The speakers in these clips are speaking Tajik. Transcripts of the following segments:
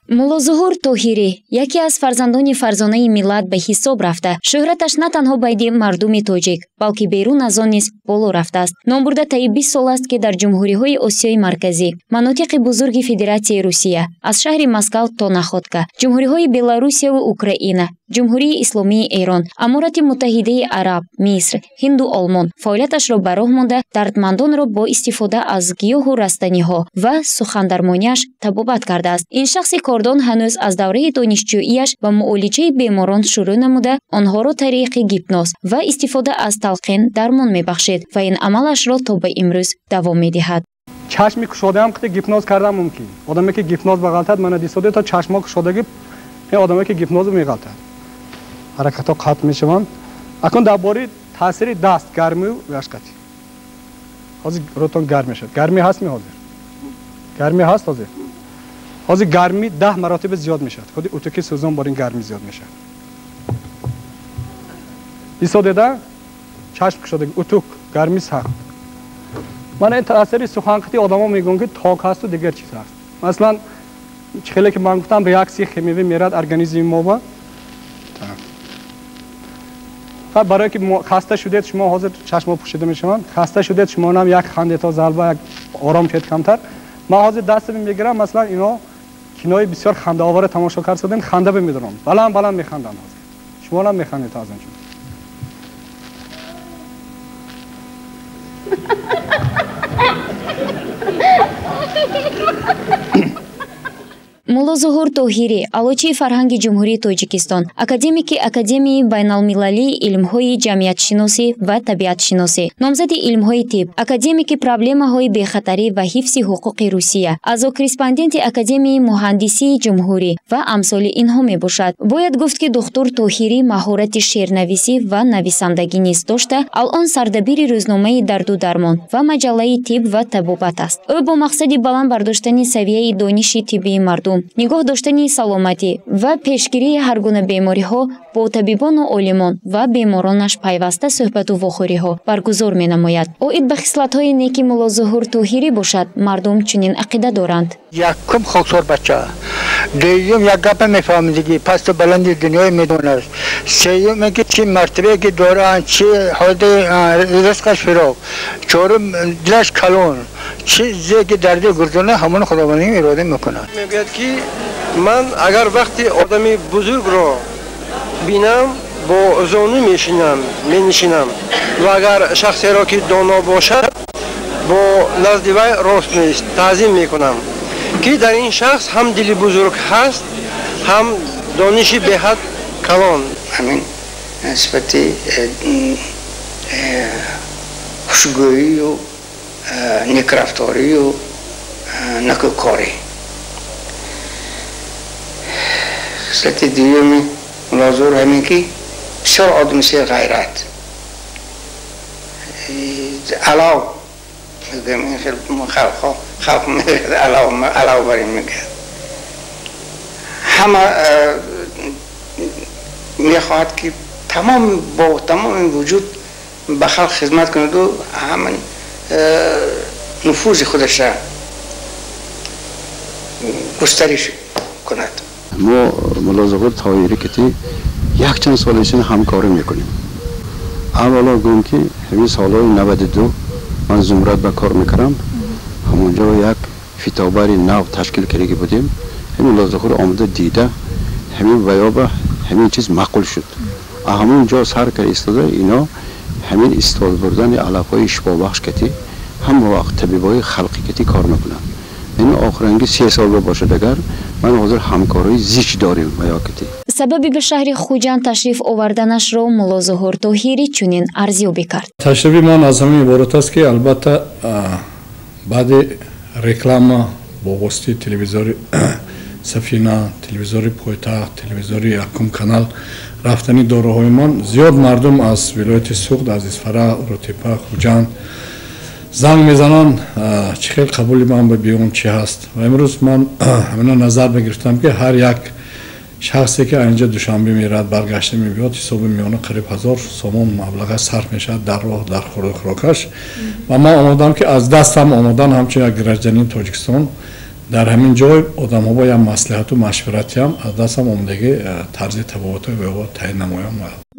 Муллозуҳур Тоҳирӣ яке аз фарзандони фарзонаи миллат ба ҳисоб рафта, шӯҳраташ на танҳо байни мардуми тоҷик, балки берун аз он низ боло рафтааст. Номбурда таи 20 сол аст, ки дар ҷумҳуриҳои Осиёи Марказӣ, манотиқи бузурги Федератсияи Русия, аз шаҳри Москав то Находка, ҷумҳуриҳои Беларусияву Украина, Ҷумҳурии Исломии Эрон, Аморати Муттаҳидаи Араб, Миср, Ҳинду Олмон фаъолияташро ба роҳ монда, дардмандонро бо истифода аз гиёҳу растаниҳо ва сухандармонияш табобат кардааст. Ин шахси кордон ҳанӯз аз давраи донишҷӯияш ба муолиҷаи беморон шурӯъ намуда, онҳоро тариқи гипноз ва истифода аз талқин дармон мебахшид ва ин амалашро то ба имрӯз давом медиҳад. Чашми кушодаам қити гипноз кардан мумкин. Одаме ки гипноз бағалтад, мана дисоде то чашмо кушодаги, ин одаме ки гипноз меғалтад. Ҳаракатҳо қатъ мешаванд. Акнун дар бораи таъсири даст гармию яшқати. Ҳозир рӯтон гарм мешавад. Гармӣ ҳаст ми ҳозир? Гармӣ ҳаст ҳозир? Ҳозир гармӣ 10 маротиба зиёд мешавад. Худи утуки сӯзон бор ин гармӣ зиёд мешавад. Исодеда чашм кушодаги утук гармӣ сахт. Мана ин таъсири суханқити одамо мегӯянд, ки ток ҳасту дигар чиз ҳаст. Масалан, чӣ хеле ки ман гуфтам, реаксияи химиявӣ мерад организми мо ба. Барое ки хаста шудед, шумо ҳозир чашмо пӯшида мешаванд. Хаста шудед, шумо нам як хандето залба, як ором шед камтар. Ман ҳозир дастами мегирам, масалан, ино кинои бисёр хандаовара тамошо кард, ханда бимедорам. Баланд баланд механдам ҳозир. Шумо нам механдед аз он чун. Муллозуҳур Тоҳирӣ аълочии фарҳанги Ҷумҳурии Тоҷикистон, академики Академияи байналмилалии илмҳои ҷамъиятшиносӣ ва табиатшиносӣ, номзади илмҳои тиб, академики проблемаҳои бехатарӣ ва ҳифзи ҳуқуқи Русия, аъзо корреспонденти Академияи муҳандисии ҷумҳурӣ ва амсоли инҳо мебошад. Бояд гуфт, ки духтур Тоҳирӣ маҳорати шеърнависӣ ва нависандагӣ низ дошта, алон сардабири рӯзномаи Дарду дармон ва маҷаллаи Тиб ва табобат аст. Ӯ бо мақсади баланд бардоштани савияи дониши тиббии мардум, нигоҳ доштани саломатӣ ва пешгирии ҳар гуна бемориҳо бо табибону олимон ва беморонаш пайваста суҳбату вохӯриҳо баргузор менамояд. Оид ба хислатҳои неки Муллозуҳур Тоҳирӣ бошад, мардум чунин ақида доранд. Якум хоксор бача, дуюм як гапа мефаҳмидиги, пасту баланди дунёи медонад, сеюм ки чӣ мартабае ки доранд, чӣ ҳоди ризқаш фироқ, чорум дилаш калон, чизе ки дарди гурдона ҳамон худовандӣ ирода мекунад. Мегӯяд ки ман агар вақти одами бузургро бинам, бо зону менишинам, ва агар шахсеро ки доно бошад, бо назди вай рост меист, таъзим мекунам, ки дар ин шахс ҳам дили бузург ҳаст, ҳам дониши беҳад калон. Ҳамин сифати хушгӯию некрафторию накӯкорӣ. Хислати дуюми Муллозуҳур ҳамин ки бисёр одами ғайрат, алав мегӯям, ин хел халқ мегӯяд, алав бар ин мегӯяд. Ҳама мехоҳад ки тамом бо тамоми вуҷуд ба халқ хизмат кунаду ҳамин нуфузи худашро густариш кунад. Мо Муллозуҳур Тоҳирӣ кати якчанд сол ишин ҳамкорӣ мекунем. Аввало гӯем ки ҳамин солҳои 92 ман Зумрад ба кор мекардам, ҳамонҷо як фитобари нав ташкил кардаги будем. Ҳамин Муллозуҳур омада дида, ҳамин ваёба ҳамин чиз маъқул шуд. Ҳамон ҷо сар карда истода ино ҳамин истифода бурдани алафҳои шифобахш кати ҳама вақт табибои халқӣ кати кор мекунанд. Ин охиранги 3 сол бошад, агар ман ҳозир ҳамкории зич дорем ва кати. Сабаби ба шаҳри Хуҷанд ташриф оварданашро Муллозуҳур Тоҳирӣ чунин арзёбӣ кард. Ташрифи ман аз ҳамин иборат аст, ки албатта баъди реклама бо воситаи телевизори Сафина, телевизори Пойтахт, телевизори Якум канал рафтани доруҳои ман зиёд мардум аз вилояти Суғд, аз Исфара, Рӯтепа, Хуҷанд занг мезананд, чӣ хел қабули ман ба биён чӣ ҳаст. Ва имрӯз ман ҳамина назар мегирифтам, ки ҳар як шахсе ки инҷа Душанбе меравад, баргашта мебиёд, ҳисоби миёна қариб 1000 сомон маблаға сарф мешавад дар роҳ, дар хӯрду хӯрокаш. Ва ман омодам, ки аз дастам омодан ҳамчун як гражданини Тоҷикистон Дар ҳамин ҷой одамҳо бо як маслиҳату машваратиам аз дастам омадагӣ тарзи табобатҳои вайҳо таъин намоям.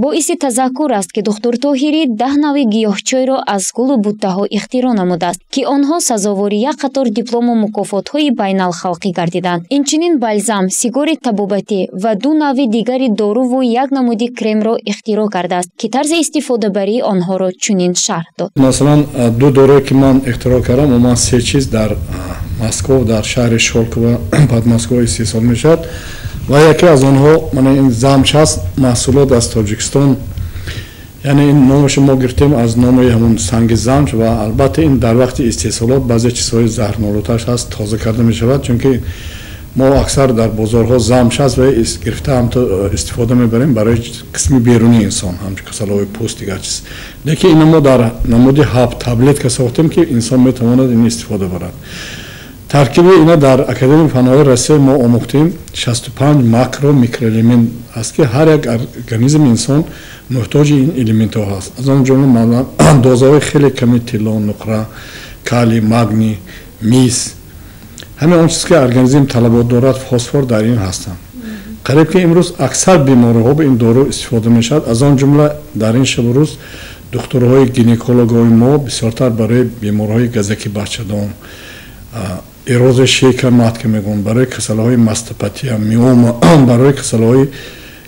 Боиси тазаккур аст, ки духтур Тоҳирӣ 10 нави гиёҳчойро аз гулу буттаҳо ихтироъ намудааст, ки онҳо сазовори як қатор диплому мукофотҳои байналхалқӣ гардиданд. Инчунин балзам, сигори табобатӣ ва 2 нави дигари доруву як намуди кремро ихтироъ кардааст, ки тарзи истифодабарии онҳоро чунин шарҳ дод. Масалан, 2 дорое ки ман ихтироъ кардам, умуман 3 чиз дар Москва, дар шаҳри Шолково Подмосква истеҳсол мешавад ва яке аз онҳо мана ин замч аст, маҳсулот аз Тоҷикистон, яъне ин номашо мо гирифтем аз номи ҳамон санги замч ва албатта ин дар вақти истеҳсолот баъзе чизҳои заҳрнолуташ ҳаст, тоза карда мешавад, чунки мо аксар дар бозорҳо замч аст ва гирифта ҳамто истифода мебарем барои қисми берунии инсон, ҳамчун касалиҳои пӯст, дигар чиз. Лекин ина мо дар намуди ҳаб таблетка сохтем, ки инсон метавонад ин истифода барад. Таркиби ина дар Академияи фанҳои Россия мо омӯхтем 65 макро микроэлемент аст, ки ҳар як организми инсон муҳтоҷи ин элементҳо ҳаст. Аз он ҷумла дозаҳои хеле ками тилло, нуқра, калий, магний, мис, ҳамин он чиз ки организм талабот дорад, фосфор дар ин ҳастанд. Қариб ки имрӯз аксар бемориҳо ба ин дору истифода мешавад. Аз он ҷумла дар ин шабу рӯз духтурҳои гинекологҳои мо бисёртар барои бемориҳои газаки бачадон, эрозия шейка матка мегӯянд, барои касалиҳои мастопатия, миома, барои касалиҳои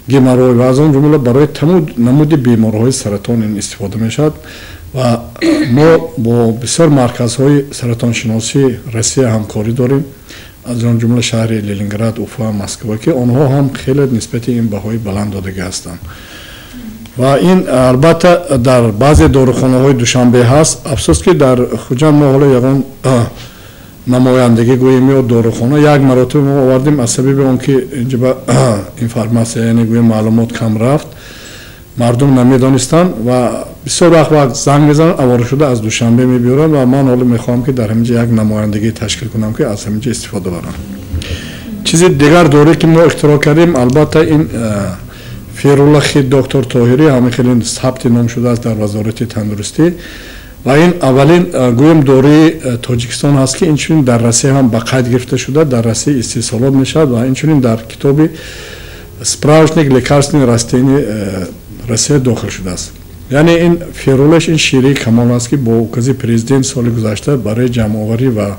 геморрой ва аз он ҷумла барои тамоми намуди бемориҳои саратон ин истифода мешавад. Ва мо бо бисёр марказҳои саратоншиносии Россия ҳамкорӣ дорем, аз он ҷумла шаҳри Ленинград, Уфа, Москва, ки онҳо ҳам хеле нисбати ин баҳои баланд додагӣ ҳастанд. Ва ин албатта дар баъзе дорухонаҳои Душанбе ҳаст. Афсӯс ки дар Хуҷанд мо ҳоло ягон намояндагӣ гӯем ё дорухона як маротиба мо овардем, аз сабаби он ки инҷа ба информатсия, яъне гӯем маълумот кам рафт, мардум намедонистанд ва бисёр вақт занг мезананд, авора шуда аз Душанбе мебиёранд ва ман ҳоло мехоҳам ки дар ҳаминҷа як намояндагӣ ташкил кунам, ки аз ҳаминҷа истифода барам. Чизи дигар доре ки мо ихтироъ кардем, албатта ин ферулахи доктор Тоҳирӣ ҳамин хеле сабти ном шудааст дар Вазорати тандурустӣ ва ин аввалин гӯем дораи Тоҷикистон ҳаст, ки инчунин дар Россия ҳам ба қайд гирифта шуда, дар Россия истеҳсолот мешавад ва инчунин дар китоби справочник лекарственных растений Россия дохил шудааст. Яъне ин ферулаш ин шираи камол аст, ки бо укази президент соли гузашта барои ҷамъоварӣ ва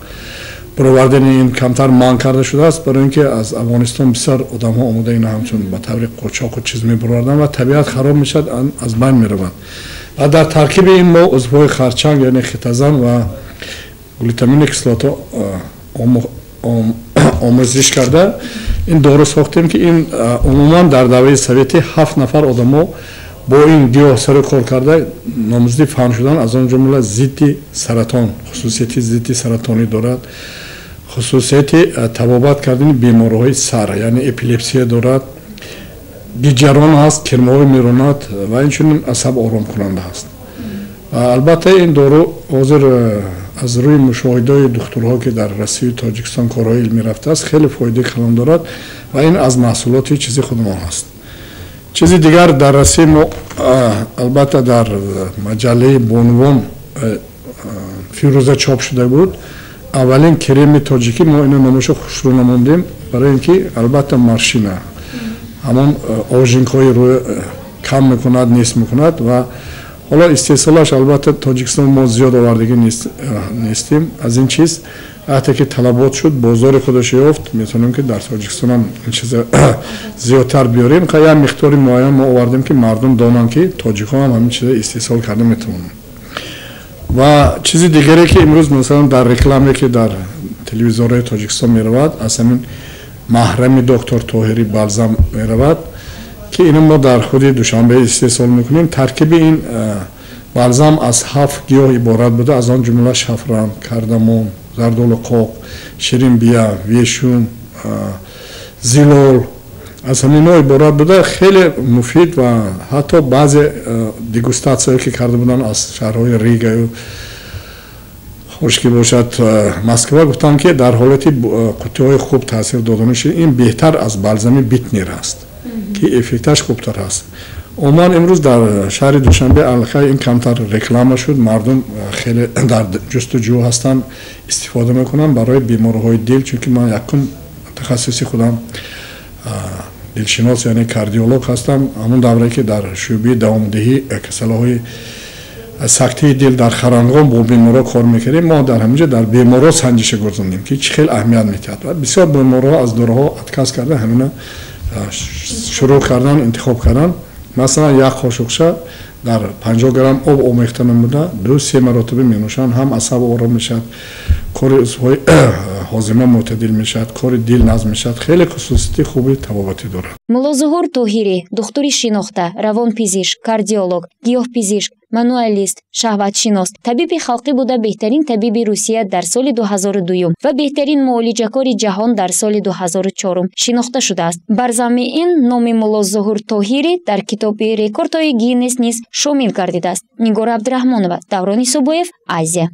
баровардани ин камтар манъ карда шудааст, барои ин ки аз Афғонистон бисёр одамҳо омода ина ҳамчун ба таври қочоқу чиз мебароварданд ва табиат хароб мешавад, аз байн меравад. Ва дар таркиби ин мо узвҳои харчанг, яъне хитозан ва глютамини кислота омӯзиш карда ин дору сохтем, ки ин умуман дар давраи советӣ 7 нафар одамо бо ин гиёҳ сару кор карда номзади фан шудан, аз он ҷумла зидди саратон, хусусияти зидди саратонӣ дорад, хусусияти табобат кардани бемориҳои сар, яъне эпилепсия дорад, гиҷарон ҳаст, кирмаҳои меронад ва инчунин асаб оромкунанда ҳаст. Албатта ин дору ҳозир аз рӯи мушоҳидаҳои духтурҳо, ки дар Россияю Тоҷикистон корҳои илмӣ рафтааст, хеле фоидаи калон дорад ва ин аз маҳсулоти чизи худамон ҳаст. Чизи дигар дар Россия мо албатта дар маҷаллаи бонувон Фирӯза чоп шуда буд. Аввалин креми тоҷикӣ мо ино номашо хушрӯ намондем, барои ин ки албатта маршина ҳамон ожинкҳои рӯ кам мекунад, нест мекунад ва ҳоло истеҳсолаш албатта Тоҷикистон мо зиёд овардагӣ нестем аз ин чиз. Ҳатто ки талабот шуд, бозори худаш ёфт, метавонем ки дар Тоҷикистон ҳам ин чиза зиёдтар биёрем. Як миқдори муайян мо овардем, ки мардум донанд, ки тоҷикҳо ҳам ҳамин чиза истеҳсол карда метавонанд. Ва чизи дигаре ки имрӯз масалан дар рекламе, ки дар телевизорҳои Тоҷикистон меравад, аз ҳамин маҳрами доктор Тоҳирӣ балзам меравад, ки ино мо дар худи Душанбе истеҳсол мекунем. Таркиби ин балзам аз 7 гиёҳ иборат буда, аз он ҷумла шафран, кардамон, зардолу қоқ, ширинбия, вешун, зилол, аз ҳаминҳо иборат буда, хеле муфид ва ҳатто баъзе дегустатсияе ки карда буданд аз шаҳрҳои Ригаю хуш ки бошад Москва, гуфтанд, ки дар ҳолати қуттиҳои хуб таъсир доданаши ин беҳтар аз балзами Битнер аст, ки эффекташ хубтар аст. Умуман имрӯз дар шаҳри Душанбе аллакай ин камтар реклама шуд, мардум хеле дар ҷустуҷӯ ҳастанд, истифода мекунанд барои бемориҳои дил, чунки ман якум тахассуси худам дилшинос, яъне кардиолог ҳастам. Ҳамон даврае ки дар шӯъбаи давомдиҳӣ касалаҳои сактаи дил дар Харангон бо беморҳо кор мекардем, мо дар ҳаминҷо дар беморҳо санҷиша гузаронидем, ки чӣ хел аҳамият медиҳад. Ва бисёр беморҳо аз доруҳо отказ карда ҳамина шурӯъ кардан, интихоб кардан. Масалан, як қошуқча дар 50 грамм об омехта намуда 2-3 маротиба менӯшанд, ҳам асаб ором мешавад, кори узвҳои ҳозима мӯътадил мешавад, кори дил назм мешавад. Хеле хусусияти хуби табобатӣ дорад. Муллозуҳур Тоҳирӣ духтури шинохта, равонпизишк, кардиолог, гиёҳпизишк, мануалист, шаҳватшинос, табиби халқӣ буда беҳтарин табиби Русия дар соли 2002 ва беҳтарин муолиҷакори ҷаҳон дар соли 2004 шинохта шудааст. Бар замми ин номи Муллозуҳур Тоҳирӣ дар китоби рекордҳои Гиннес низ шомил гардидааст. Нигора Абдураҳмонова, Даврони Субоев, Азия.